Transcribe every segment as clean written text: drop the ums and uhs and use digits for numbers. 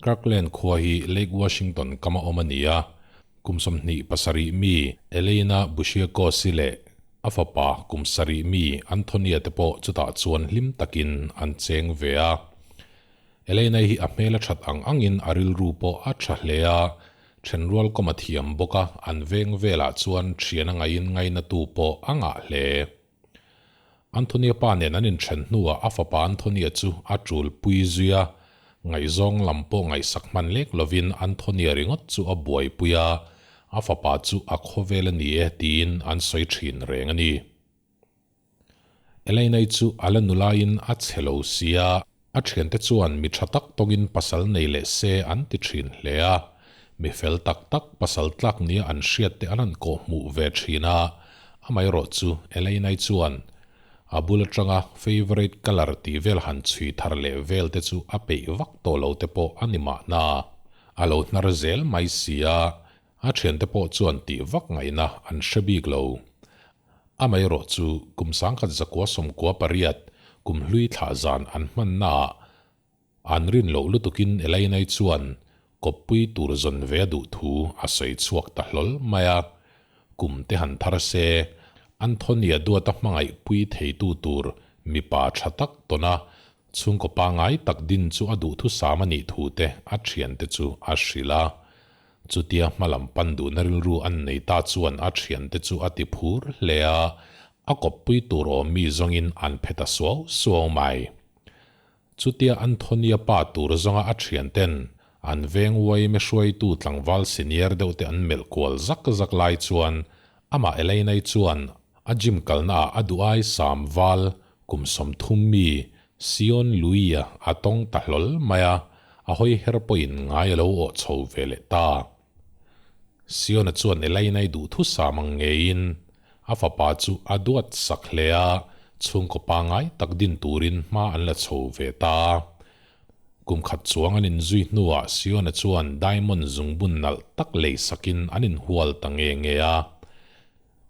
Kirkland khua hi Lake Washington kama awm a ni a, kum 27 mi Elaina Bushiakosi leh a fapa kum 7 mi Antonia te pawh chutah chuan hlim takin an cheng ve a. Elaina hi a hmel a that ang angin a rilru pawh a tha hle a, thenrual kawm a thiam bawk a, an veng velah chuan thian a ngaiin ngainatu pawh a ngah hle. Antonia pa nen an inthen hnuah a fapa Antonia chu a tul pui zui a, ngaihzawng lam pawh ngaihsak hman lek lovin Antonia ringawt chu a buaipui a, a fapa chu a khawvel a ni e tiin an sawi thin reng a ni. Elaine-i chu a la nulaiin a chhe lo sia, a thiante chuan mi tha tak tawngin pasal nei leh se an ti thin hle a, mi fel tak tak pasal tlak nia an hriat te an han kawh hmuh ve thin a, amaherawh chu Elaine-i chuan a bul atanga favourite colour tih vel han chhui thar leh vel te chu a peih vak tawh lo te pawh a ni mahna, a lo hnar zel mai si a, a thiante pawh chuan tih vak ngaihna an hre bik lo. Amaherawh chu kum 1998 kum hlui thlah zan an hmannaah an rin loh lutukin Elaine-i chuan kawppui tur zawn ve a duh thu a sawi chhuak ta hlawl mai a. Kum te han thar se, Anthony-a duata hmangaih pui theitu tur mipa tha tak tawn a, chhungkaw pangngai tak din chu a duhthusam a nih thu te a thiante chu a hrilh a. Chutia hmalam pan duhna rilru an nei ta chuan a thiante chu a ti phur hle a, a kawppui tur awm mi zawngin an phe ta suau suau mai. Chutia Anthony-a pa tur zawnga a thianten an veng uaime hruaitu tlangval senior deuh te an melh kual zak zak lai chuan amah Elaine-i chuan a gym kalnaah a duh ai sam val kum 30 mi Sion Lui-a a tawng ta hlawl mai a, a hawi her pawhin ngai a lo awh chho ve leh ta. Siona chuan Elaine-i duh thusam ang ngeiin a fapa chu a duat sak hle a, chhungkaw pangngai tak din turin hma an la chho ve ta. Kum khat chuang an inzui hnuah Siona chuan diamond zungbun nalh tak lei sakin an inhual ta nge nge a.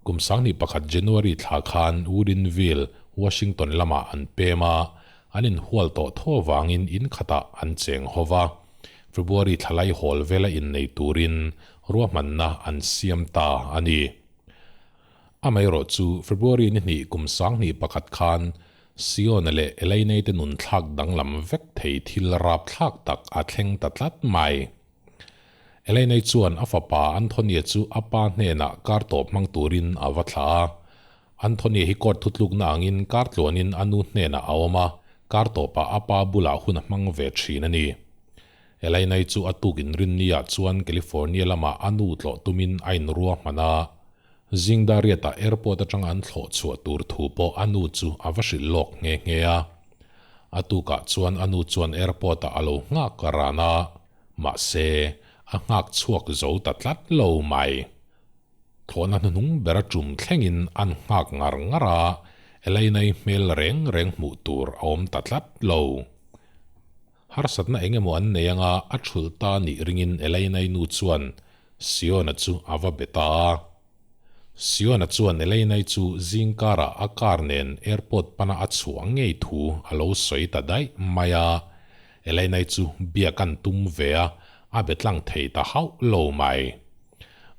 Kum 2001 January thla khan Woodinville, Washington lamah an pem a, an inhual tawh tho avangin in khatah an cheng ho va. February thla lai hawl vela innei turin ruahmanna an siam ta a ni. Amaherawh chu February ni hnih kum 2001 khan Siona leh Elaine te nun thlak danglam vek thei thil rap thlak tak a thleng ta tlat mai. Elaine chuan a fapa Anthony-a chu a pa hnenah kar tawp hmang turin a va thlah a. Anthony hi court thutlukna angin kar tluanin a nu hnenah a awm a, kar tawpah a pa bulah hun a hmang ve thin a ni. Elaine chu a tuk inrinniah chuan California lamah a nu tlawh tumin a inruahman a. Zingdariatah airport atanga an thlawh chhuah tur thu pawh a nu chu a va hrilh lawk nghe nghe a. A tukah chuan a nu chuan airport-ah a lo nghak ran a. Mahse, a nghak chhuak zo ta tlat lo mai. Thlawhna hnuhnung ber a tum thlengin an nghak ngar ngar a, Elaine-i hmel reng reng hmuh tur a awm ta tlat lo. Harsatna eng emaw an nei anga a thulh ta nih ringin Elaine-i nu chuan Siona chu a va be ta a. Siona chuan Elaine-i chu zingkarah a car nen airport pana a chhuah ngei thu a lo sawi ta daih mai a. Elaine-i chu biak an tum ve a, a be tlang thei ta hauh lo mai.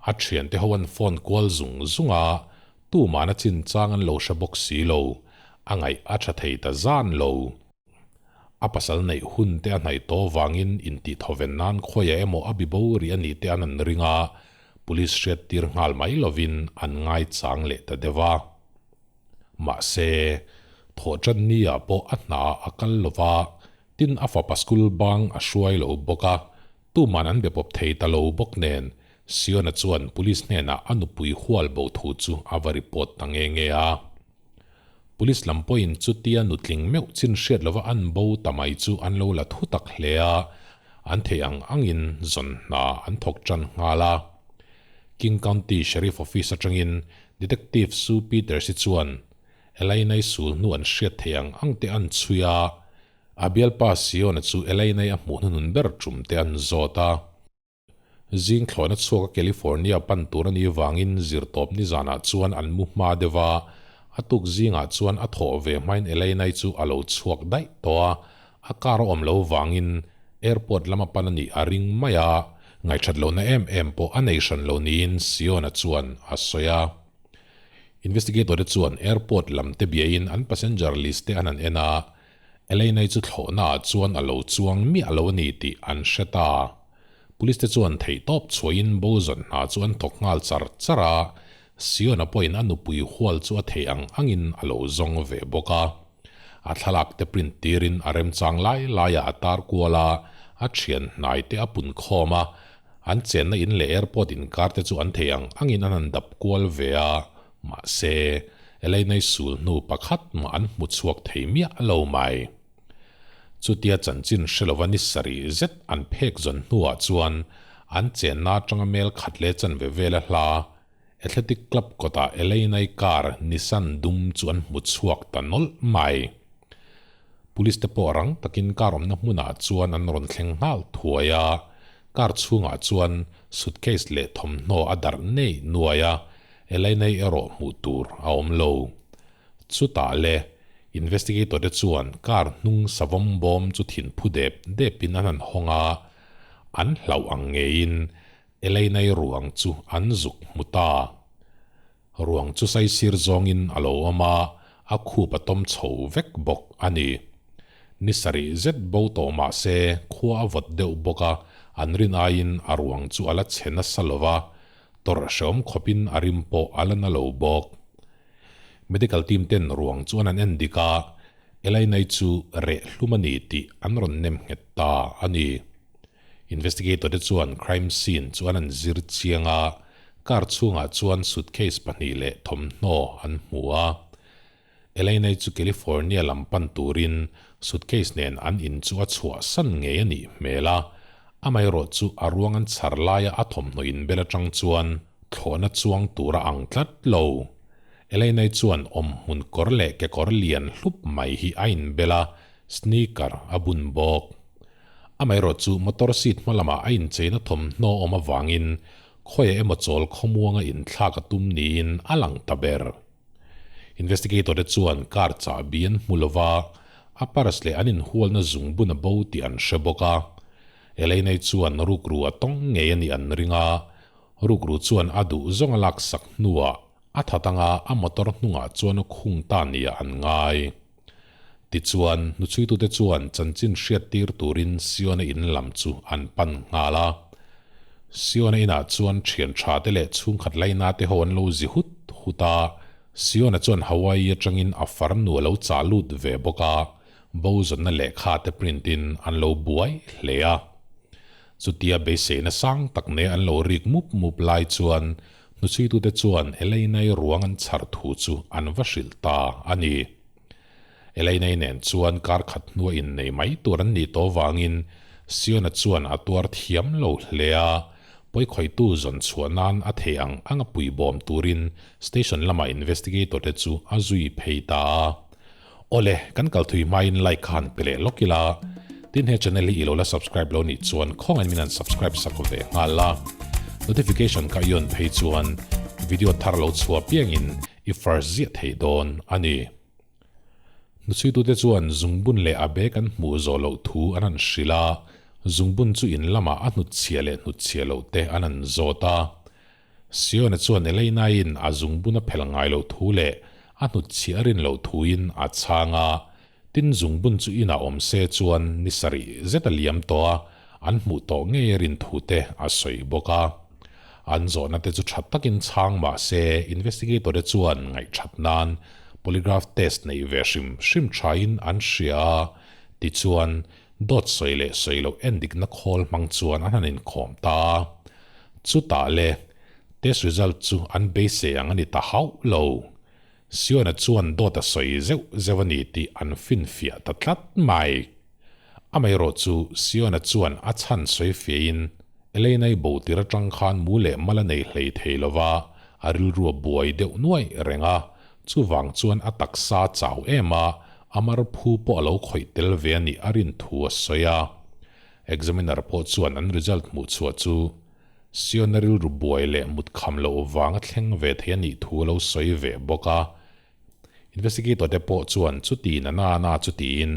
A thiante ho an phone kual zung zung a, tumahna chinchang an lo hre bawk si lo, a ngaih a tha thei ta zan lo. A pasal neih hun te a hnaih tawh vangin intihthawen nan khawiah emaw a bibo rih a nih te an an ring a, police hriat tir nghal mai lovin an ngaichang leh ta deuh a. Mahse, thawhṭan ni-ah pawh a hna a kal lo va, tin a fapa school bang a hruai lo bawk a, tuman an be pawp thei ta lo bawk nen, Siona chuan police hnenah a nupui hual bo thu chu a va report ta nge nge a. Police lam pawhin chutia nutling meuh chin hriat lova an bo ta mai chu an lo la thu tak hle a, an theih ang angin zawn hna an thawk tan nghal a. King County Sheriff Office atangin Detective Sue Peters hi chuan Elaine-i sul hnu an hriat theih ang ang te an chhui a, a bialpa Siona chu Elaine-i a hmuh hnuhnun ber tum te an zawt a. Zing thlawhna chhuak a California pan tur a nih vangin zirtawp nizanah chuan an mu hma deuh a, a tuk zingah chuan a thawh ve hmain Elaine-i chu a lo chhuak daih tawh a, a car a awm lo vangin. Airport lama pan a nih a ring mai a, ngaihṭhat lohna em em pawh a nei hran lo niin Siona chuan a sawi a. Investigator te chuan airport lam te biain an passenger list te an han en a, Elena-i chu thlawhnaah chuan a lo chuang miah lo a ni tih an hre ta. Police te chuan theihtawp chhuahin bo zawn hna chu an thawk nghal char char a, Siona pawhin a nupui hual chu a theih ang angin a lo zawng ve bawk a. A thlalak te print tirin a remchang lai laiah a tar kual a, a thian hnai te a pun khawm a, an chenna in leh airport inkar te chu an thei ang angin an han dap kual ve a, mahse, Elena-i sul hnu pakhat mah an hmu chhuak thei miah lo mai. Chutia chanchin hre lova ni sarih zet an phek zawn hnuah chuan an chenna atanga mel khat leh chanve vela hla Athletic Club kawtah Elena-i car Nissan dum chu an hmu chhuak ta nawlh mai. Police te pawh rang takin car awmna hmunah chuan an rawn thleng nghal thuai a, car chhungah chuan suitcase leh thawmhnaw a darh nei nuai a, Elena-i erawh hmuh tur a awm lo. Chutah le, investigator te chuan car hnung savawm bawm chu thin phu dep depin an han hawng a, an hlauh ang ngeiin Elena-i ruang chu an zuk hmu ta. Ruang chu saisir zawngin a lo awm a, a khup a tawm chho vek bawk a ni. Ni sarih zet bo tawh mah se khua a vawt deuh bawk a, an rin aiin a ruang chu a la chhe nasa lo va, tawrh hreawm khawpin a rim pawh a la na lo bawk. Medical team ten ruang chuan an en dik a, Elaine-i chu reh hlum a ni tih an rawn nem nghet ta a ni. Investigator te chuan crime scene chu an an zir chiang a, car chhungah chuan suitcase pahnih leh thawmhnaw an hmu a. Elaine-i chu California lam pan turin suitcase nen an in chu a chhuahsan ngei a nih hmel a, amaherawh chu a ruang an chhar laia a thawmhnaw inbel atang chuan thlawhna chuang tur a ang tlat lo. Elaine-i chuan awmhmun kawr leh kekawr lian hlup mai hi a inbel a, sneaker a bun bawk. Amaherawh chu motor seat hma lamah a incheina thawmhnaw awm avangin khawiah emaw chawl khawmuanga inthlak a tum niin a lang ta ber. Investigator te chuan car chahbi an hmu lova, a purse leh an inhualna zungbun a bo tih an hre bawk a. Elaine-i chuan rukru a tawng ngei a nih an ring a, rukru chuan a duh zawng a laksak hnuah a that anga a motor hnungah chuan a khung ta nia an ngai. Tichuan, hnuchhuitute chuan chanchin hriattir turin Siona in lam chu an pan nghal a. Siona inah chuan thian tha te leh chhungkhat laina te ho an lo zi hut hut a. Siona chuan Hawaii atangin a farnu a lo chah lut ve bawk a, bo zawnna lehkha te print in an lo buai hle a. Chutia beiseina sang tak nei an lo rik mup mup lai chuan hnuchhuitute chuan Elaine-i ruang an chhar thu chu an va hrilh ta a ni. Elaine-i nen chuan kar khat hnua innei mai tur an nih tawh vangin Siona chuan a tuar thiam lo hle a, pawikhawihtu zawn chhuah nan a thei ang anga puibawm turin station lama investigator te chu a zui phei ta a. Awle, kan kal thui hmain like kha han pe leh lawk ila, tin he channel hi i lo la subscribe lo nih chuan khawngain min han subscribe sak ve nghal la, notification kha i on phei chuan video thar lo chhuah piangin i first ziah thei dawn a ni. Hnuchhuitute chuan zungbun leh a bag an hmuh zawh loh thu an han hrilh a, zungbun chu in lamah a hnutchhiah leh hnutchhiah loh te an han zawt a. Siona chuan Elaine-in a zungbun a phel ngai loh thu leh a hnutchhiah a rin loh thuin a chhang a, tin zungbun chu inah awm se chuan ni sarih zet a liam tawh a, an hmuh tawh ngei a rin thu te a sawi bawk a. An zawhna te chu tha takin chhang mah se investigator te chuan ngaihthat nan polygraph test neih ve hrim hrim thain an hria a, tichuan dawt sawi leh sawi loh endikna khawl hmang chuan an han inkhawm ta a. Chutah le, test result chu an beisei ang a ni ta hauh lo. Siona chuan dawt a sawi zeuh zeuh a ni tih an finfiah ta tlat mai. Amaherawh chu Siona chuan a chhan sawi fiahin Elena-i bo tir atang khan mu leh mal a nei hlei thei lo va, a rilru a buai deuh nuaih reng a, chuvang chuan a taksa a chau em a, a mar phu pawh a lo khawih tel ve a nih a rin thu a sawi a. Examiner pawh chuan an result hmuh chhuah chu Siona rilru buai leh mut kham loh vang a thleng ve thei a nih thu a lo sawi ve bawk a. Investigator te pawh chuan chuti na na na chu tiin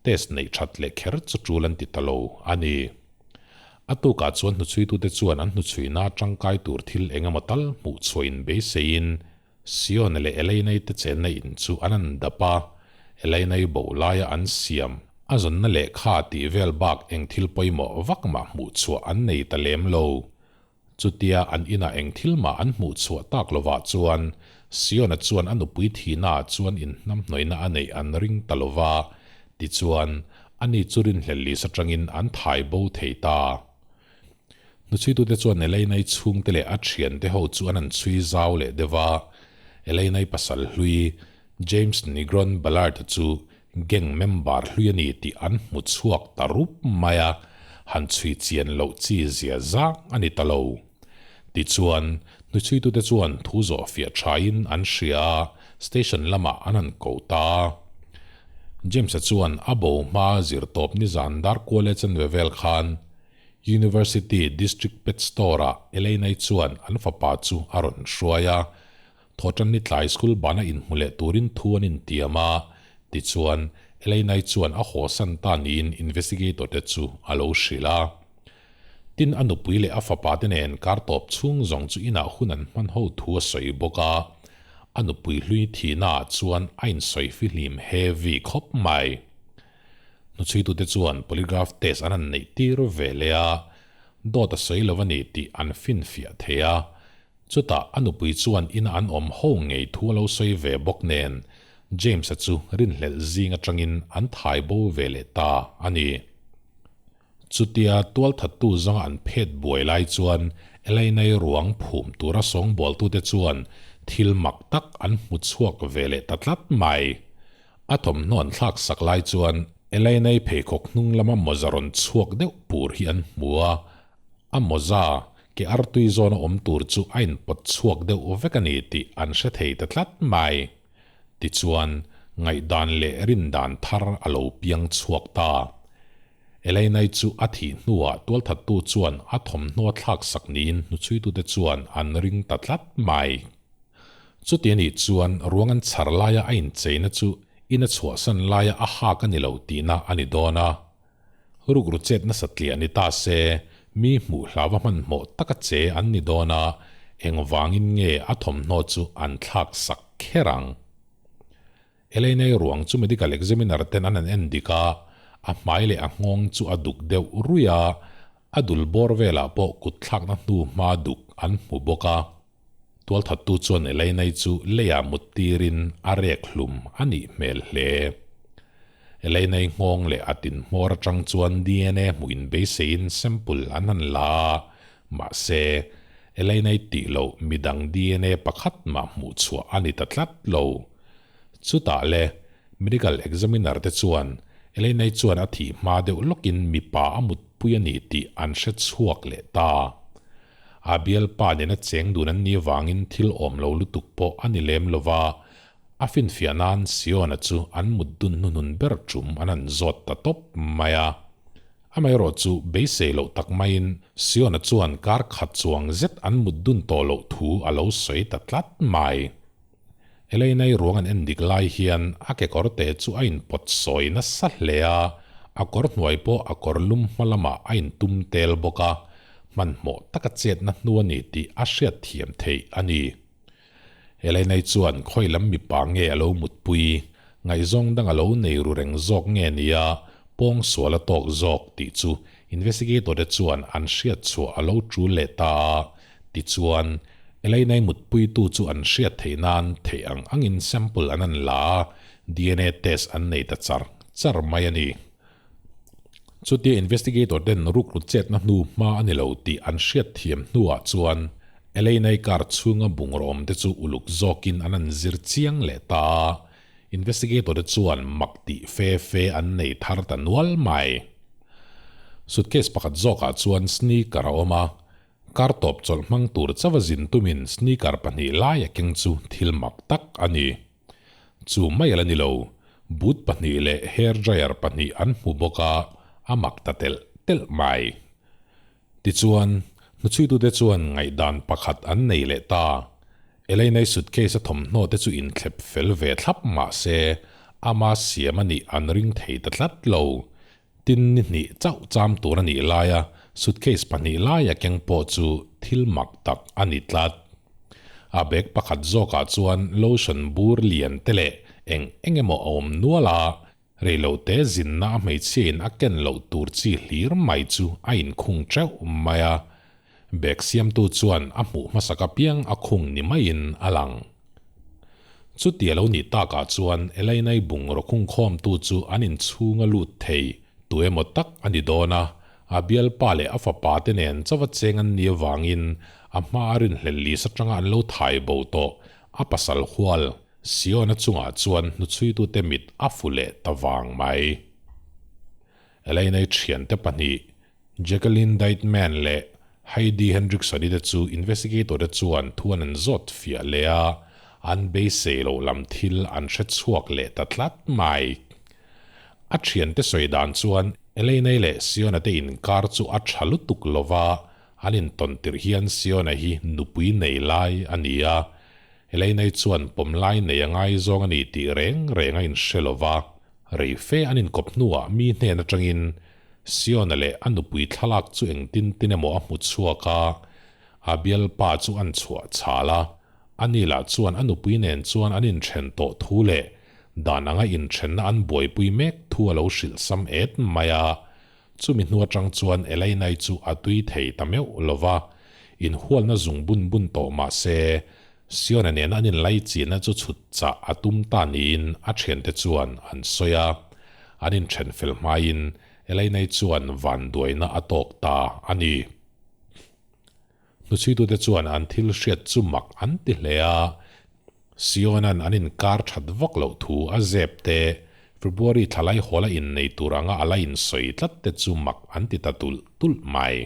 test neih that leh kher chu tul an ti ta lo a ni. A tukah chuan hnuchhuitute chuan an hnuchhuina tangkai tur thil eng emaw tal hmuh chhuahin beiseiin Sione leh Elainai te chenna in chu an an dap a, Elainai bo laia an siam a zawnna lehkha tih vel bak eng thil pawimawh vak mah hmuh chhuah an nei ta lem lo. Chutia an inah eng thil mah an hmuh chhuah tak lovah chuan Siona chuan a nupui thihnaah chuan inhnamhnawihna a neih an ring ta lova, tichuan ani chu rinhlel lis atangin an thai bo thei ta. Hnuchhuitute chuan Elainai chhungte leh a thiante ho chu an han chhui zau leh deuh a, Elainai pasal hlui James Nigron Ballard-a chu gang member hlui a ni tih an hmu chhuak ta rup mai a, han chhui chian loh chi zia zang a ni ta lo. Tichuan, hnuchhuitute chuan thu zawh fiah thain an hria a, station lamah an han ko ta a. James-a chuan a bo hma zirtawp nizan dar kual e chanve vel khan University District Pet Store-ah Elaine-i chuan an fapa chu a rawn hruai a, Thawhtan ni tlai school bana inhmu leh turin thu an intiam a, tichuan Elaine-i chuan a hawsan ta niin investigator te chu a lo hrilh a. Tin, a nupui leh a fapa te nen kar tawp chhung zawng chu inah hun an hman ho thu a sawi bawk a, a nupui hlui thihnaah chuan a insawi fihlim heavy khawp mai. Hnuchhuitute chuan polygraph test an han neih tir ve leh a, dawt a sawi lo a ni tih an finfiah thei a. Chutah a nupui chuan ina an awm ho ngei thu a lo sawi ve bawk nen James-a chu rinhlelh zing atangin an thai bo ve leh ta a ni. Chutia tualthattu zawnga an phet buai lai chuan Elaine-i ruang phum tura sawngbawltute chuan thil mak tak an hmu chhuak ve leh ta tlat mai. A thawmhnaw an thlak sak lai chuan Elaine-i pheikhawk hnung lama mawza rawn chhuak deuh pur hi an hmu a, a mawza ke artui zawna awm tur chu a inpawt chhuak deuh vek a ni tih an hre thei ta tlat mai. Tichuan, ngaihdan leh rindan thar a lo piang chhuak ta. Elaine-i chu a thih hnuah tualthattu chuan a thawmhnaw a thlak sak niin hnuchhuitute chuan an ring ta tlat mai. Chuti a nih chuan ruang an chhar laia a incheina chu in a chhuahsan laia a hak a ni lo tihna a ni dawn a. Rukru chet nasa tliah ni ta se, mi hmuh hlauva hmanhmawh taka che an ni dawn a, engvangin nge a thawmhnaw chu an thlak sak kher ang? Elaine ruang chu medical examiner ten an han en dik a, a hmai leh a nghawng chu a duk deuh ruih a, a dul bawr velah pawh kut thlakna hnu hma duk an hmu bawk a. Tualthattu chuan Elaine chu leiah mut tirin a rek hlum a nih hmel hle. Elaine nghawng leh a tin hmawr atang chuan DNA hmuh inbeiseiin sample an han la a, mahse, Elaine tih loh midang DNA pakhat mah hmuh chhuah a ni ta tlat lo. Chutah le, medical examiner te chuan Elaine chuan a thih hma deuh lawkin mipa a mutpui a ni tih an hre chhuak leh ta. A bialpa nena cheng dun an nih avangin thil awm lo lutuk pawh a ni lem lo va, a finfiah nan Siona chu an mut dun hnuhnun ber tum an han zawt ta tawp mai a. Amaherawh chu beisei loh tak maiin Siona chuan kar khat chuang zet an mut dun tawh loh thu a lo sawi ta tlat mai. Elaine-i ruang an en dik lai hian a kekawr te chu a inpawt sawi nasa hle a, a kawr hnuai pawh a kawr lum hma lamah a intum tel bawk a, hmanhmawh taka chetna hnu a ni tih a hriat thiam theih a ni. Elaine-i chuan khawi lam mipa nge a lo mutpui, ngaihzawng dang a lo nei ru reng zawk nge nia pawng sual a tawk zawk tih chu investigator te chuan an hriat chhuah a lo tul leh ta a, Tichuan, Elaine-i mutpuitu chu an hriat theih nan theih ang angin sample an an la a, DNA test an nei ta char char mai a ni. Chutia investigator ten rukru chetna hnu hma a ni lo tih an hriat thiam hnuah chuan Elaine-i car chhunga bungraw awm te chu uluk zawkin an an zir chiang leh ta a, investigator te chuan mak tih fe fe an nei thar ta nual mai. Suitcase pakhat zawkah chuan sneaker a awm a, Kar tawp chawlh hmang tur chauha zin tumin sneaker pahnih lai a keng chu thil mak tak a ni. Chu mai a la ni lo, boot pahnih leh hair dryer pahnih an hmu bawk a, a mak ta telh telh mai. Tichuan, hnuchhuitute chuan ngaihdan pakhat an nei leh ta. Elaine-i suitcase a thawmhnaw te chu inthlep fel ve thlap mah se, Ama siam a nih an ring thei ta tlat lo. Tin ni hnih chauh cham tur a nih laia suitcase pahnih laia keng pawh chu thil mak tak a ni tlat. A bag pakhat zawkah chuan lotion bur lian te leh eng eng emaw a awm nual a, reilote zinna a hmeichhia in a ken loh tur chi hlir mai chu a inkhung teuh mai a. Bag siamtu chuan a hmuh hmasak apiang a khung ni maiin a lang. Chuti a lo nih takah chuan Elainai bungraw khungkhawmtu chu an inchhung a lut thei tu emaw tak a ni dawn a, a bialpa leh a fapa te nen chauha cheng an nih avangin a hma a rinhlelh lis atanga an lo thai bo tawh a pasal hual Siona chungah chuan hnuchhuitute mit a fu leh ta vang mai. Elainai thiante pahnih Jacqueline Deitman leh Heidi Hendrickson-i te chu investigator te chuan thu an an zawt fiah leh a, an beisei loh lam thil an hre chhuak leh ta tlat mai. A thiante sawi dan chuan Elaine-i leh Siona te inkar chu a tha lutuk lo va, an intawn tirh hian Siona hi nupui nei lai a ni a, Elaine-i chuan pawm lai nei a ngaizawng a ni tih reng reng a inhre lo va, rei fe an inkawp hnuah mi hnen atangin Siona leh a nupui thlalak chu engtin tin emaw a hmu chhuak a, a bialpa chu an chhuah chhal a, ani lah chuan a nupui nen chuan an inthen tawh thu leh dan anga inthenna an buaipui mek thu a lo hrilh sam et mai a. Chumi hnu atang chuan Elainai chu a tui thei ta meuh lo va, inhualna zung bun bun tawh mah se, Siona nen an inlaichinna chu chhut chah a tum ta niin a thiante chuan an sawi a. An inthen fel hmaiin Elainai chuan vanduaina a tawk ta a ni. Hnuchhuitute chuan an thil hriat chu mak an ti hle a, Siona'n an inkar that vak loh thu a zep te, February thla laihawla innei tur anga a la insawi tlat te chu mak an ti ta tulh tulh mai.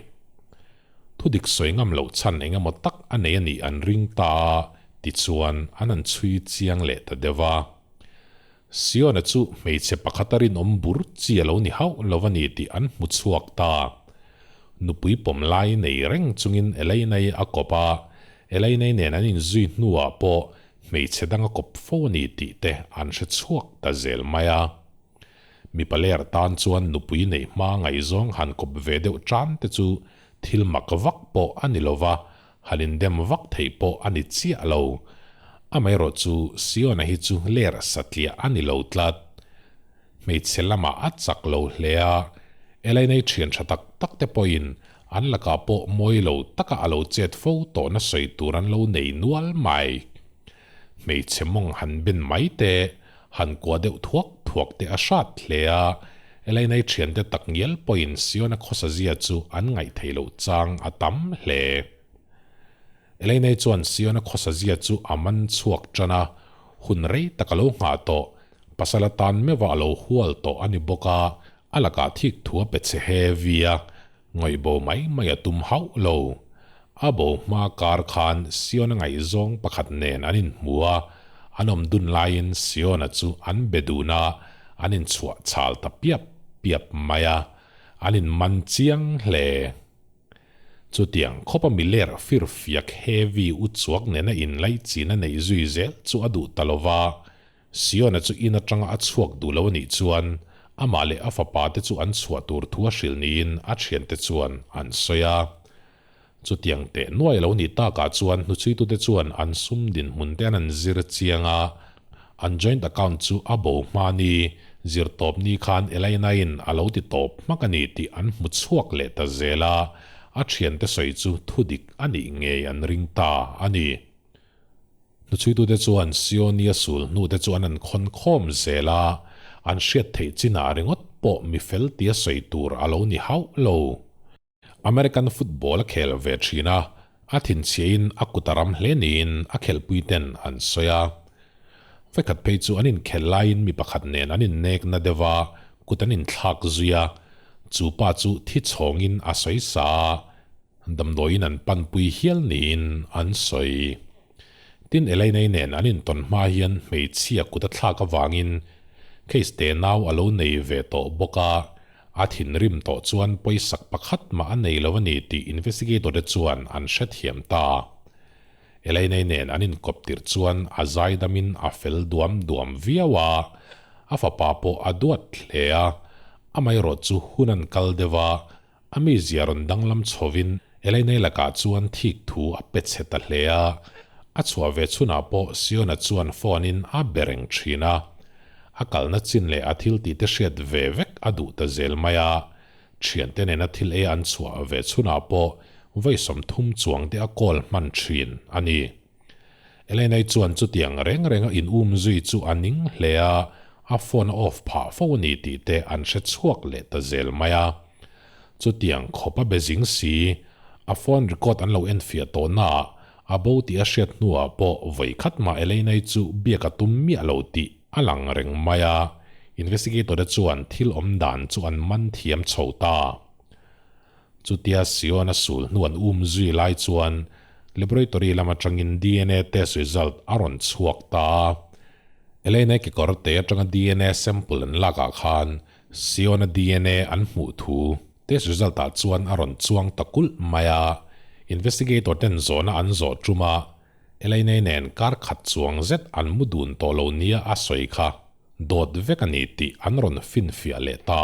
Thudik sawi ngam loh chhan eng emaw tak a nei a nih an ring ta a, tichuan an han chhui chiang leh ta deuh a. Siona chu hmeichhe pakhata rinawm bur chi a lo ni hauh lo a ni tih an hmu chhuak ta. Nupui pawm lai nei reng chungin Elainai a kawp a, Elainai nen an inzui hnuah pawh hmeichhe dang a kawp fo a ni tih te an hre chhuak ta zel mai a. Mipa ler tan chuan nupui neih hma ngaihzawng han kawp ve deuh tan te chu thil mak vak pawh a ni lo va, han indem vak theih pawh a ni chiah lo. Amaherawh chu Siona hi chu ler satliah a ni lo tlat. Hmeichhe lamah a chak lo hle a, Elaine-i thian tha tak tak te pawhin an lakah pawh mawi lo taka a lo chet fo tawhna sawi tur an lo nei nual mai. Hmeichhe mawng han ben mai te, han kua deuh thuak thuak te a hrat hle a, Elaine-i thiante tak ngial pawhin Siona khawsazia chu an ngaih theih loh chang a tam hle. Elaine-i chuan Siona khawsazia chu a man chhuak tan a, hun rei tak a lo nghah tawh, pasal atan meuha a lo hual tawh a ni bawk a, a lakah thik thu a pe che heavy a, Ngawih bo mai mai a tum hauh lo. A bo hma kar khan Siona ngaihzawng pakhat nen an inhmu a, an awm dun laiin Siona chu an be dun a, an inchhuah chhal ta piap piap mai a, an inman chiang hle. Chutiang khawpa miler firfiak heavy uchuak nena inlaihchina neih zui zel chu a duh ta lo va, Siona chu in atanga a chhuak duh lo a nih chuan amah leh a fapa te chu an chhuah tur thu a hrilh niin a thiante chuan an sawi a. Chutiang teh nuai lo nih takah chuan hnuchhuitute chuan an sum dinhmun te an an zir chiang a, an joint account chu a bo hma ni, zirtawp ni khan Elaina-in a lo ti tawp hmak a ni tih an hmu chhuak leh ta zel a, a thiante sawi chu thudik a nih ngei an ring ta a ni. Hnuchhuitute chuan Sionia sul hnute chu an an khawn khawm zel a, an hriat theih chinah ringawt pawh mi fel tia sawi tur a lo ni hauh lo. American football a khel ve thin a, a thinchhiain a kut a ram hle niin a khelhpuiten an sawi a. Vekhat phei chu an inkhel laiin mi pakhat nen an innek na deuh a, kut an inthlak zui a, chu pa chu thi chhawngin a sawi sa a, Damdawiin an panpui hial niin an sawi. Tin, Elaine-i nen an intawn hma hian hmeichhia kut a thlak avangin case te nau a lo nei ve tawh bawk a, a thinrim tawh chuan pawisak pakhat mah a nei lo a ni tih investigator te chuan an hrethiam ta. Elaine-i nen an inkawp tirh chuan a zaidamin a fel duam duam viau a. A fapa pawh a duat hle a, amaherawhchu hun an kal deuh a, a mizia rawn danglam chhovin Elaine lakah chuan thik thu a pe chhe ta hle a. A chhuah ve chhunah pawh Siona chuan phone in a be reng thin a. A kalna chin leh a thil tih te hriat ve vek a duh ta zel mai a. Thiante nena thil ei an chhuah ve chhunah pawh vawi 30 chuang te a call hman thin a ni. Elena-i chuan chutiang reng renga in um zui chu a ning hle a, a phone a off phah fo a ni tih te an hre chhuak leh ta zel mai a. Chutiang khawp a be zing si, a phone record an lo enfiah tawh naah a bo tih a hriat hnuah pawh vawi khat mah Elena-i chu biak a tum miah lo tih a lang reng mai a, investigator te chuan thil awm dan chu an man thiam chho ta. Chutia Sion a sul hnu an um zui lai chuan laboratory lam atangin dna test result a rawn chhuak ta a. Elena kekawr te atanga dna sample an lakah khan Sion-a dna an hmuh thu test result ah chuan a rawn chuang ta kulh mai a. Investigator ten zawhna an zawh tum a, Elena nen kar khat chuang zet an mu dun tawh lo nia a sawi kha dawt vek a ni tih an rawn finfiah leh ta.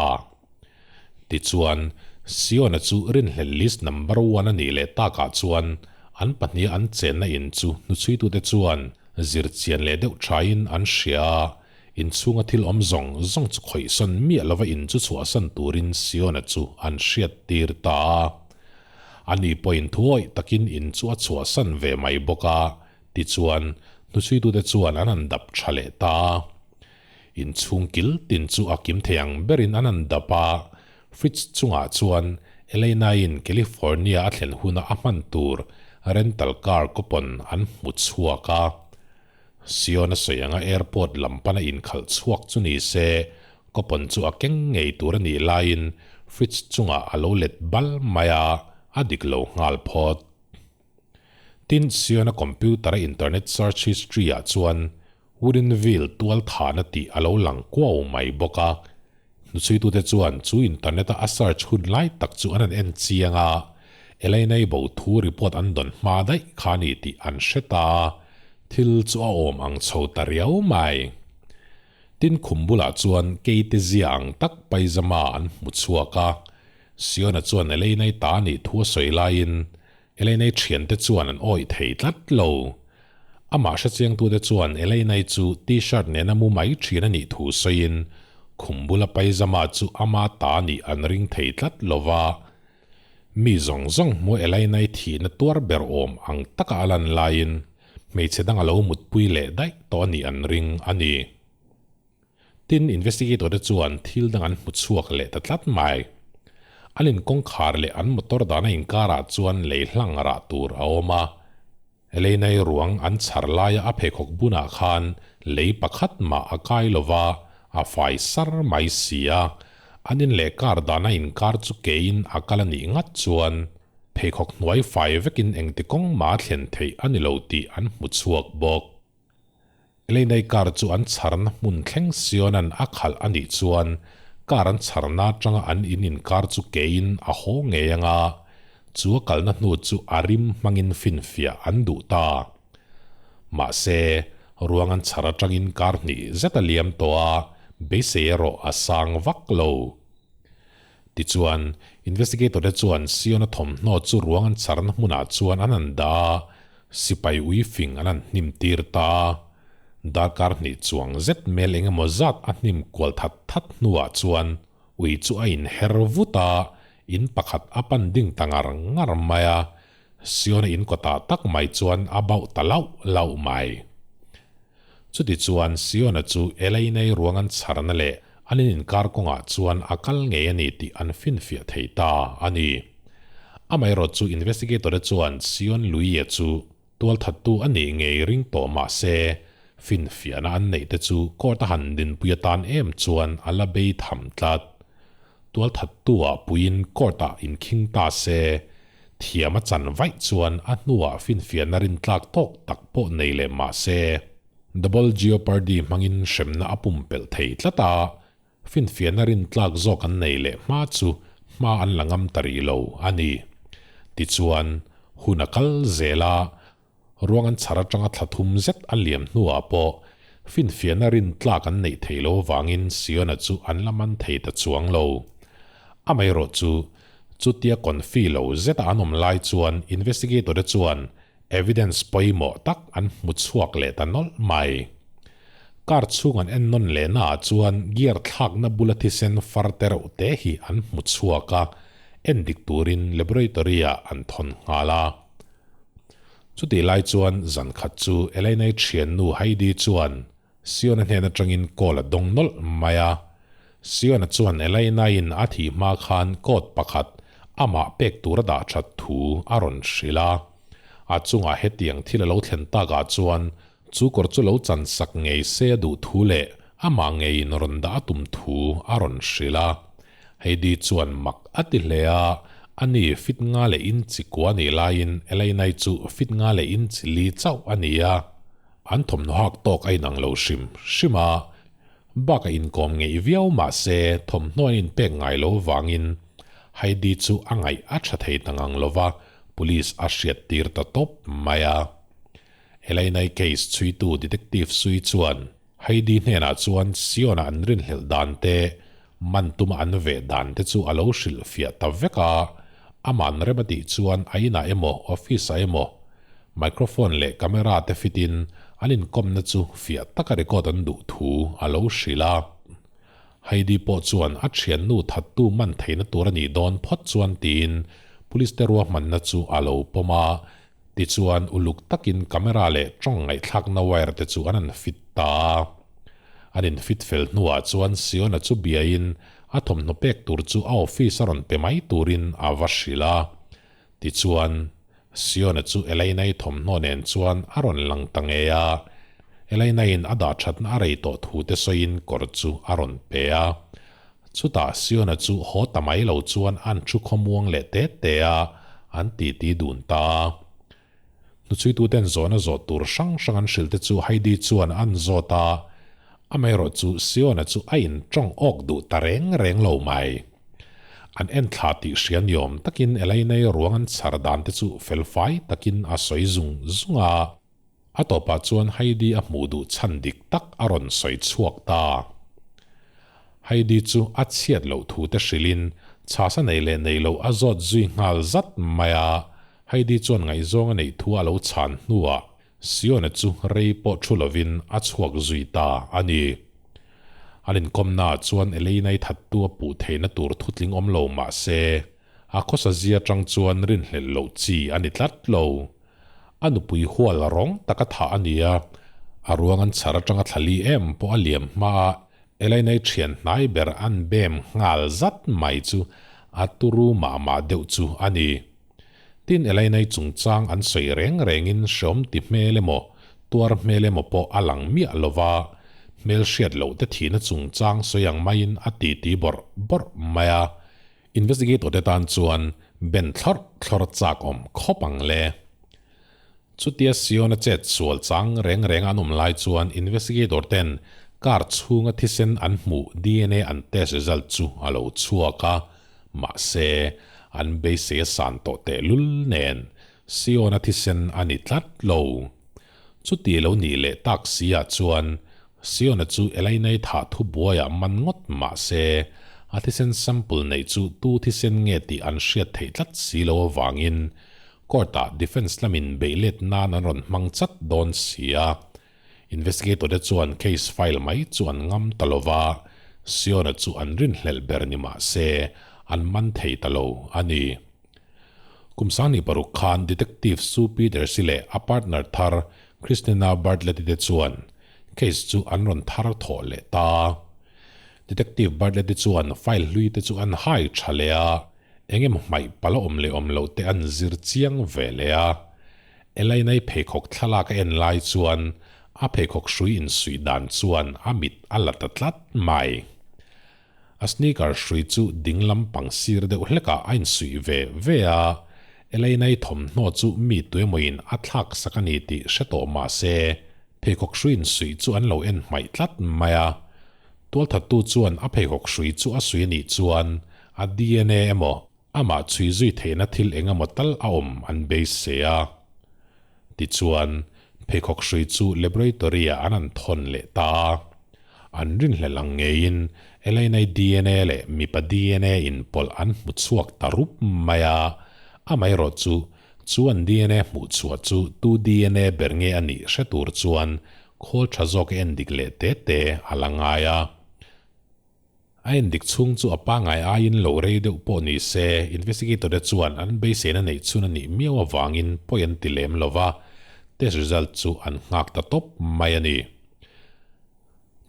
Tichuan, Siona chu rinhlelh list number one a nih leh takah chuan an pahniha an chenna in chu hnuchhuitute chuan zir chian leh deuh thain an hria a, inchhunga thil awm zawng zawng chu khawihsawn miah lova in chu chhuahsan turin Siona chu an hriat tir ta a. Ani pawhin thuawih takin in chu a chhuahsan ve mai bawk a, tichuan hnuchhuitute chuan an han dap tha leh ta a. Inchhung kil tin chu a kim thei ang berin an han dap a, fridge chungah chuan Elena-in California a thlen huna a hman tur rental car coupon an hmu chhuak a. Sion a sawi anga airport lam pana inkhalh chhuak chu ni se, coupon chu a keng ngei tur a nih laiin fridge chungah a lo let bal mai a, a dik lo nghal phawt. Tin, Siona computer-a internet search history-ah chuan Woodinville tual thahna tih a lo lang kuau mai bawk a. Hnuchhuitute chuan chu internet-a a search hun lai tak chu an han en chiang a, Elaine-i bo thu report an dawn hma daih kha a ni tih an hre ta a, thil chu a awm ang chho ta riau mai. Tin, khum bulah chuan keite zia ang tak paizama an hmu chhuak a, Siona chuan Elaine-i ta a nih thu a sawi laiin Elaine-i thiante chuan an awih thei tlat lo. Amah hrechiangtute chuan Elaine-i chu T-shirt nena mu mai thin a nih thu sawiin khum bula paizama chu ama ta nih an ring thei tlat lo va. Mi zawng zawng hmu Elaine-i thihna tuar ber awm ang taka a lan laiin hmeichhe dang a lo mutpui leh daih tawh a nih an ring a ni. Tin, investigator te chuan thil dang an hmu chhuak leh ta tlat mai. An inkawngkhar leh an motor dahna inkarah chuan lei hlang rah tur a awm a. Elena-i ruang an chhar laia a pheikhawk bunah khan lei pakhat mah a kai lo va, a fai sar mai si a. An in leh car dahna inkar chu keiin a kal a nih ngat chuan pheikhawk hnuai fai vekin engti kawng mah a thlen theih a ni lo tih an hmu chhuak bawk. Elena-i car chu an chharna hmun thleng Siona'n a khalh a nih chuan car an chharna atanga an in inkar chu keiin a haw ngei anga, chu a kalna hnu chu a rim hmangin finfiah an duh ta. Mahse, ruang an chhar atangin kar hnih zet a liam tawh a, beisei erawh a sang vak lo. Tichuan, investigator te chuan Siona thawmhnaw chu ruang an charna hmunah chuan an han dah a, sipai ui fing an han hnim tir ta a. Darkar hnih chuang zet mel eng emaw zat a hnim kual that that hnuah chuan ui chu a inher vut a, in pakhat a pan ding ta ngar ngar mai a, Siona in kawtah tak mai chuan a bauh ta lauh lauh mai. Chutichuan Siona chu Elaine-i ruang an chharna leh an in inkar kawngah chuan a kal ngei a ni tih an finfiah thei ta a ni. Amaherawh chu investigator-te chuan Sion Lui-a chu tualthattu a nih ngei ring tawh mah se, finfiahna an neih te chu court a han dinpui atan em chuan a la bei tham tlat. Tualthattu-ah puiin court-ah inkhing ta se, Thiam a chan vaih chuan a hnuah finfiahna rintlak tawk tak pawh nei leh mah se, Double Jeopardy hmangin hremna a pumpelh thei tlat a, finfiahna rintlak zawk an nei leh hma chu hma an la ngam ta rih lo a ni. Tichuan, hun a kal zel a, ruang an chhar atanga thla thum zet a liam hnuah pawh. Finfiahna rintlak an neih theih lo avangin Siona chu an la man thei ta chuang lo. Amaherawhchu, chutia confi lo zeta an awm lai chuan investigator te chuan evidence pawimawh tak an hmu chhuak leh ta nawlh mai. Car chhung an en nawn leh naah chuan gear thlakna bula thisen far te reuh te hi an hmu chhuak a, en dik turin laboratory ah an thawn nghal a. Chutih lai chuan zan khat chu Elaine-i thiannu Heidi chuan Siona hnen atangin call a dawng nawlh mai a. Siona chuan Elaine-in a thih hma khan coat pakhat amah pek tur a dah that thu a rawn hrilh a. A chungah hetiang thil a lo thlen takah chuan chu kawr chu lo chan sak ngei se a duh thu leh amah ngeiin rawn dah a tum thu a rawn hrilh a. Heidi chuan mak a ti hle a, ani fit nga leh inchi kua nih laiin Elaine-i chu fit nga leh inchi li chauh a ni a. An thawmhnaw hak tawk a inang lo hrim hrim a, bak a inkawm ngeih viau mah se thawmhnaw an inpek ngai lo vangin Heidi chu a ngaih a tha thei ta ngang lo va, police a hriat tir ta tawp mai a. Elaine-i case chhuitu detective Sui chuan Heidi hnenah chuan Sion-a an rinhlelh dan te, man tuma an veh dan te chu a lo hrilhfiah ta vek a, ama'n rem a tih chuan a inah emaw office-ah emaw microphone leh camera te fit in an inkawmna chu fiah taka record an duh thu a lo hrilh a. Heidi pawh chuan a thiannu thattu man theihna tur a nih dawn phawt chuan tiin police te ruahmanna chu a lo pawm a, Tichuan, uluk takin camera leh tawng ngaihthlakna wire te chu an han fit ta a. An infit fel hnuah chuan Siona chu biain a thawmhnaw pek tur chu a office a rawn pe mai turin a va hrilh a. Tichuan, Siona chu Elaine-i thawmhnaw nen chuan a rawn lang ta ngei a. Elaine-in a dah thatna a rei tawh thu te sawiin kawr chu a rawn pe a. Chutah Siona chu haw ta mai lo chuan an thu khawmuang leh te te a, an titi dun ta a. Hnuchhuituten zawhna zawh tur hrang hrang an hrilh te chu Heidi chuan an zawt a, amaherawh chu Siona chu a intawng awk duh ta reng reng lo mai. An enthla tih hria niawm takin Elaine-i ruang an chhar dan te chu felfai takin a sawi zung zung a. A tawpah chuan Heidi a hmuh duh chhan dik tak a rawn sawi chhuak ta. Heidi chu a chhiat loh thu te hrilhin chhasa nei leh nei lo a zawt zui nghal zat mai a. Heidi chuan ngaihzawng a neih thu a lo chhan hnuah Siona chu rei pawh thu lovin a chhuak zui ta a ni. An inkawmnaah chuan Elaine-i thattu a puh theihna tur thutling awm lo mah se, a khawsa zia atang chuan rinhlelh loh chi a ni tlat lo. A nupui hual rawng taka thah a ni a, a ruang an chhar atanga thla li em pawh a liam hma a, Elaine-i thian hnai ber an bem nghal zat mai chu a turu mah mah deuh chu a ni. Tin, Elaine-i chungchang an sawi reng rengin hreawm ti hmel emaw, tuar hmel emaw pawh a lang miah lo va, hmel hriat loh te thihna chungchang sawi ang maiin a titi bawrh bawrh mai a. Investigator te tan chuan ben thlawrh thlawrh chak awm khawp ang le. Chutia Siona chet sual chang reng reng an awm lai chuan investigator ten car chhunga thisen an hmuh dna an test result chu a lo chhuak a, mahse an beisei a san tawh tehlul nen Siona thisen a ni tlat lo. Chuti lo nih leh tak si ah chuan Siona chu Elaine-i thah thu buaiah man ngawt mah se, a thisen sample neih chu tu thisen nge tih an hriat theih tlat si lo avangin court-ah defence lamin beih let nan an rawn hmang chat dawn si a. Investigator te chuan case file mai chu an ngam ta lo va, Siona chu an rinhlelh ber ni mah se, an man thei ta lo a ni. Kum 26 khan Detective Sue Peters-i leh a partner thar Christina Bartlett-i te chuan case chu an rawn thar thawh leh ta. Detective Bartlett-i chuan file hlui te chu an hai tha leh a, eng emaw hmaih palh a awm leh awm loh te an zir chiang ve leh a. Elaine-i pheikhawk thlalak a en lai chuan a pheikhawk hrui insuih dan chuan a mit a la ta tlat mai. A sneaker hrui chu ding lam pang sir deuh hlekah a insuih ve ve a, Elaine-i thawmhnaw chu mi tuemawin a thlak sak a ni tih hre tawh mah se, pheikhawk hrui insuih chu an lo en hmaih tlat mai a. Tualthattu chuan a pheikhawk hrui chu a suih a nih chuan a dna emaw, Amah chhui zui theihna thil eng emaw tal a awm an beisei a. Tichuan, Pheikhawk hrui chu laboratory-ah an han thawn leh ta a. An rinhlelh ang ngeiin Elaine-i dna leh mipa dna inpawlh an hmu chhuak ta rup mai a. Amaherawh chu, chu an dna hmuh chhuah chu tu dna ber nge a nih hre tur chuan khawl tha zawk endik leh te te a la ngai a. A endik chhung chu a pangngai aiin lo rei deuh pawh ni se, investigator te chuan an beiseina neih chhun a nih miau avangin pawi an ti lem lo va, test result chu an nghak ta tawp mai a ni.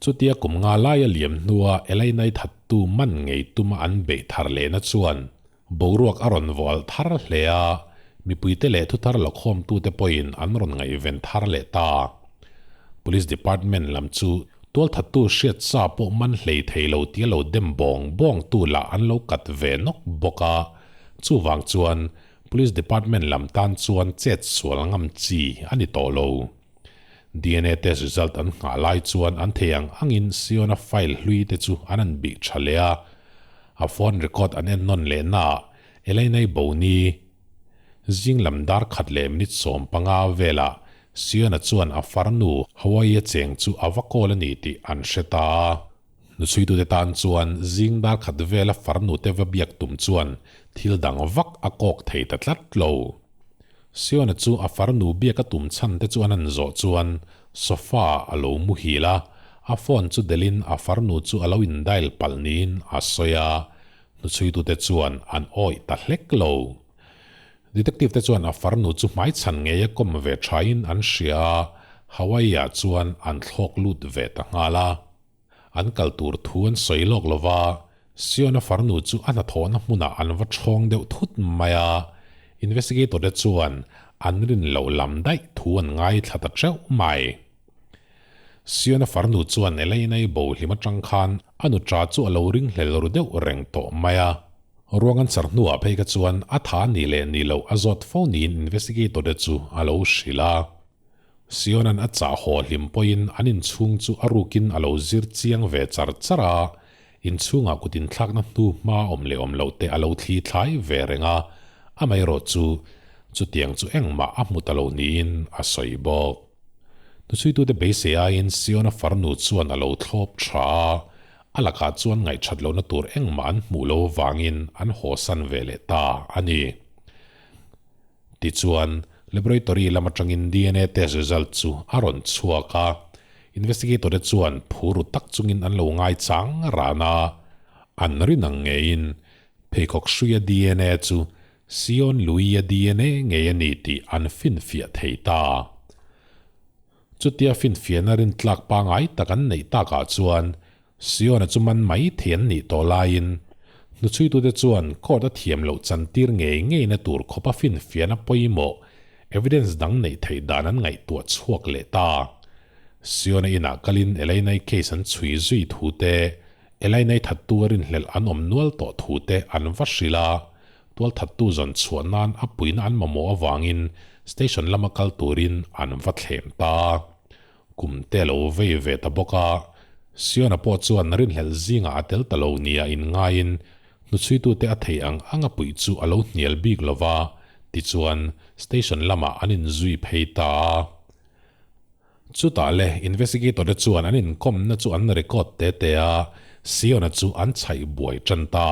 Chutia kum nga laia liam hnua Elainai thattu man ngei tuma an beih thar lehna chuan boruak a rawn vawh alh thar hle a, mipuite leh thuthar lakhawmtute pawhin an rawn ngaihven thar leh ta. Police Department lam chu tualthattu hriat sa pawh man hlei thei lo tia lo dem bawng bawngtu lah an lo kat ve nawk bawk a, chuvang chuan Police Department lam tan chuan chet sual ngam chi a ni tawh lo. Dna test result an nghah lai chuan an thei ang angin Siona file hlui te chu an han bih tha leh a, a phone record an en nawn leh naah Elainai Boni zing lam dar khat leh minute 15 velah Siona chuan a farnu Hawaii-a cheng chu a va call a ni tih an hre ta a. Hnuchhuitute tan chuan zing dar khat vela farnu te va biak tum chuan thil dang vak a kawk thei ta tlat lo. Siona chu a farnu biak a tum chhan te chu an han zawh chuan sofa ah a lo muhil a, a phone chu delhin a farnu chu a lo in dial palh niin a sawi a, hnuchhuitute chuan an awih ta hlek lo. Detective te chuan a farnu chu hmaichhan ngei a kawm ve thain an hria a, Hawaii ah chuan an thlawk lut ve ta nghal a. An kal tur thu an sawi lawk lo va, Siona farnu chu a hnathawhna hmunah an va chhawng deuh thut mai a, investigator te chuan an rin loh lam daih thu an ngaithla ta teuh mai. Siona farnu chuan Elaine-i bo hlim atang khan a nuṭa chu a lo ringhlel ru deuh reng tawh mai a. Ruang an char hnuah phei kha chuan a tha ni leh ni loh a zawt fo niin investigator te chu a lo hrilh a. Siona'n a chah haw hlim pawhin an inchhung chu a rukin a lo zir chiang ve char char a, inchhungah kut inthlakna hnu hma awm leh awm loh te a lo thli thlai ve reng a, amaherawh chu chutiang chu engmah a hmu ta lo niin a sawi bawk. Hnuchhuitute beisei aiin Siona farnu chuan a lo thlawp tha a, a lakah chuan ngaihthat lohna tur engmah an hmuh lo vangin an hawsan ve leh ta a ni. Tichuan, laboratory lam atangin dna test result chu a rawn chhuak a, investigator te chuan phur ru tak chungin an lo ngaichang ran a, an rin ang ngeiin pheikhawk hruia dna chu Sion Lui-a dna ngei a ni tih an finfiah thei ta. Chutia finfiahna rintlak pangai tak an neih takah chuan Siona chu man mai thei an nih tawh laiin hnuchhuitute chuan court a thiam loh chantir ngei ngeina tur khawpa finfiahna pawimawh evidence dang neih theih dan an ngaihtuah chhuak leh ta. Siona inah kalin Elainai case an chhui zui thu te, Elainai thattu a rinhlelh an awm nual tawh thu te an va hrilh a, tualthattu zawn chhuah nan a puihna an mamawh avangin station lama kal turin an va thlem ta. Kum te lo vei ve ta bawk a, Siona pawh chuan rinhlelh zingah a tel ta lo nia inngaiin hnuchhuitute a thei ang ang a puih chu a lo hnial bik lo va, tichuan station lamah an inzui phei ta a. Chutah le investigator te chuan an inkawmna chu an record te te a, Siona chu an chhaih buai tan ta.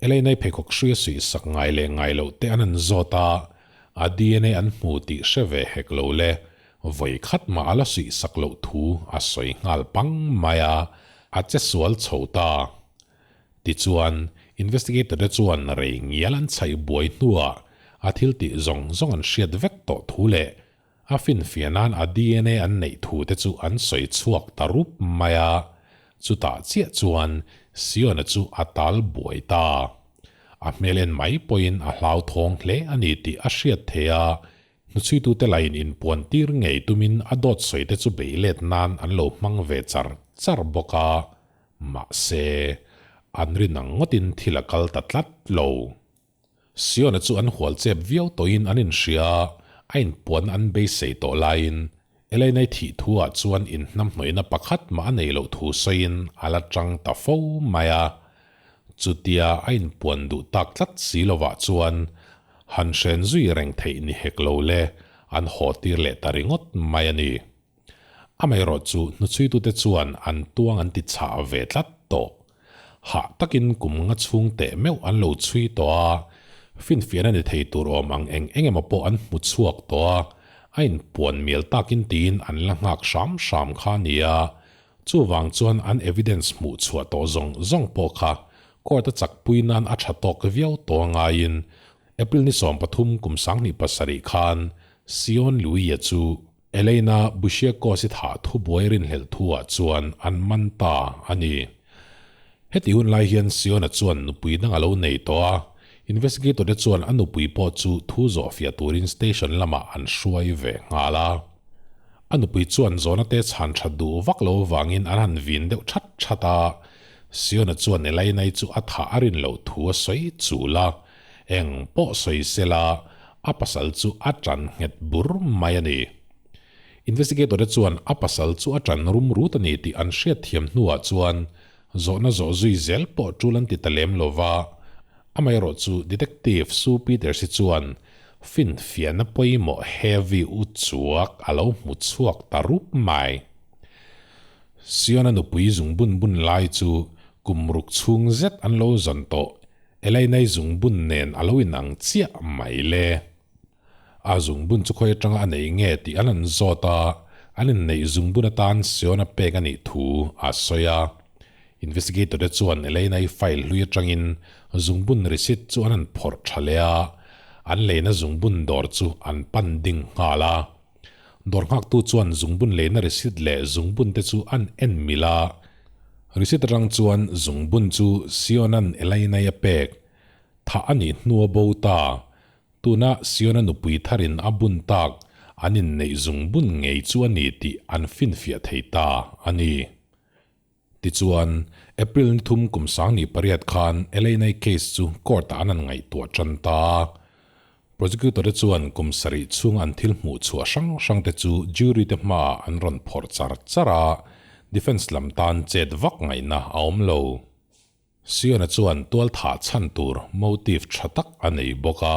Elaine-i pheikhawk hrui a suih sak ngai leh ngai loh te an han zawt a, A dna an hmu tih hre ve hek lo le, vawi khat mah a la suih sak loh thu a sawi nghal pang mai a, a che sual chho ta. Tichuan, investigator te chuan rei ngial an chhaih buai hnuah a thil tih zawng zawng an hriat vek tawh thu leh a finfiah nan a dna an neih thu te chu an sawi chhuak ta rup mai a, chutah chiah chuan Siona chu a tal buai ta. A hmel en mai pawhin a hlauthawng hle a ni tih a hriat theih a, hnuchhuitute lain inpuan tir ngei tumin a dawt sawi te chu bei let nan an lo hmang ve char char bawk a, mahse, an rin ang ngawtin thil a kal ta tlat lo. Siona chu an hual chep viau tawhin an inhria a, a inpuanna an beisei tawh laiin Elaine-i thih thu ah chuan inhnamhnawihna pakhat mah a nei loh thu sawiin a la chang ta fo mai a. Chutia a inpuan duh tak tlat si lovah chuan han hren zui reng theih ni hek lo le, an haw tir leh ta ringawt mai a ni. Amaherawhchu hnuchhuitute chuan an tuang an ti chah ve tlat tawh. Hah takin kum nga chhung teh meuh an lo chhui tawh a, finfiahna ni thei tur awm ang eng eng emaw pawh an hmu chhuak tawh a, a inpuan mial takin tiin an la nghak hram hram kha a ni a. Chuvang chuan an evidence hmuh chhuah tawh zawng zawng pawh kha court a chakpui nan a tha tawk viau tawh a ngaiin April ni 13 kum 2007 khan Sion Louis-a chu Elena Bushiakos-i thah thubuai rinhlelh thuah chuan an man ta a ni. Heti hun lai hian Siona chuan nupui dang a lo nei tawh a, investigator te chuan a nupui pawh chu thu zawhfiah turin station lamah an hruai ve nghal a. A nupui chuan zawhna te chhan that duh vak lo avangin an han vin deuh that that a, Siona chuan Elena-i chu a thah a rin loh thu a sawi chul a, eng pawh sawi sela a pasal chu a tan nghet bur mai a ni. Investigator te chuan a pasal chu a tan rum rut a ni tih an hriat thiam hnuah chuan zawhna zawh zui zel pawh tul an ti ta lem lo va, amaherawh chu Detective Sue Peters hi chuan finfiahna pawimawh heavy u chuak a lo hmu chhuak ta rup mai. Siona nupui zungbun bun lai chu kum ruk chhung zet an lo zawn tawh Elainai zungbun nen a lo inang chiah mai le. A zungbun chu khawi atanga a nei nge tih an han zawt a, an inneih zungbun atan Siona pek a nih thu a sawi a. Investigator te chuan Elainai file hlui atangin zungbun receipt chu an han phawrh tha leh a, an leina zungbun dawr chu an pan ding nghal a. Dawr nghaktu chuan zungbun leina receipt leh zungbun te chu an en mil a. Receipt atang chuan zungbun chu Siona'n Elainai a pek thah a nih hnu a bo ta. Tuna Siona nupui tharin a bun tak an inneih zungbun ngei chu a ni tih an finfiah thei ta a ni. Tichuan, April ni thum kum 2008 khan Elainai case chu court-ah an han ngaihtuah tan ta a. Prosecutor te chuan kum sarih chhung an thil hmuh chhuah hrang hrang te chu jury te hmaah an rawn phawrh char char a, defence lam tan chet vak ngaihna a awm lo. Siona chuan tual thah chhan tur motive tha tak a nei bawk a,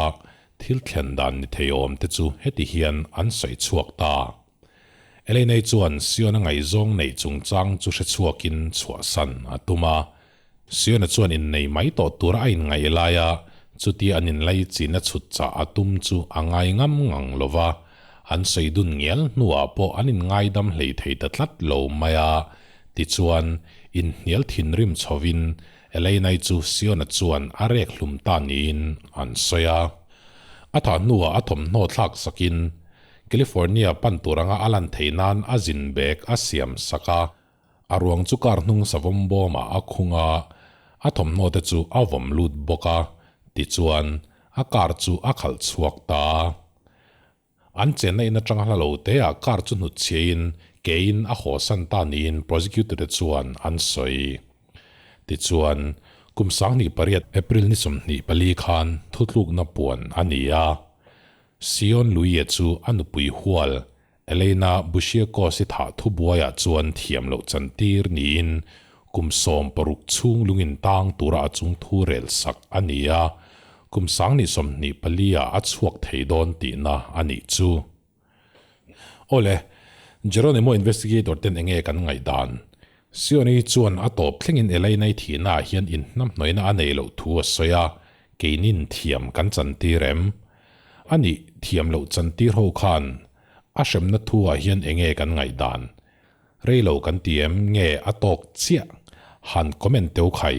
thil thlen dan ni thei awm te chu heti hian an sawi chhuak ta. Elena-i chuan Siona ngaihzawng neih chungchang chu hre chhuakin chhuahsan a tum a. Siona chuan innei mai tawh tura a inngaih lai a, chutia an inlai china chhut chah a tum chu a ngai ngam ngang lo va, an sawi dun ngial hnuah pawh an inngaidam hlei thei ta tlat lo mai a. Tichuan, inhnial thinrim chhovin Elena-i chu Siona chuan a rek hlum ta niin an sawi a. A thah hnuah a thawmhnaw thlak sakin California pan tur anga a lan theih nan a zin bag a siam sak a, a ruang chu car hnung savawm bawmah a khung a, a thawmhnaw te chu a vawm lut bawk a, tichuan a car chu a khalh chhuak ta. An chenna in atanga hla lo te ah car chu hnutchhiain kein a haw san ta niin prosecutor te chuan an sawi. Tichuan, kum 2008 April ni 24 khan thutlukna puan a ni a. Sion Luie chu a nupui hual Elena Bushiakos-i thah thubuaiah chuan thiam loh chantir niin kum 16 chhung lungin tang tura a chung thu rel sak a ni a, kum 2024 ah a chhuak thei dawn tihna a nih chu. Awle, Geronimo investigator ten enge kan ngaihdan? Sioni chuan a tawp thlengin Elena-i thihnaah hian inhnamhnawihna a nei loh thu a sawi a, keinin thiam kan chantir em? A nih thiam loh chantir ho khan a hremna thu ah hian enge kan ngaihdan? Rei lo kan ti em nge a tawk chiah? Han comment teu khai.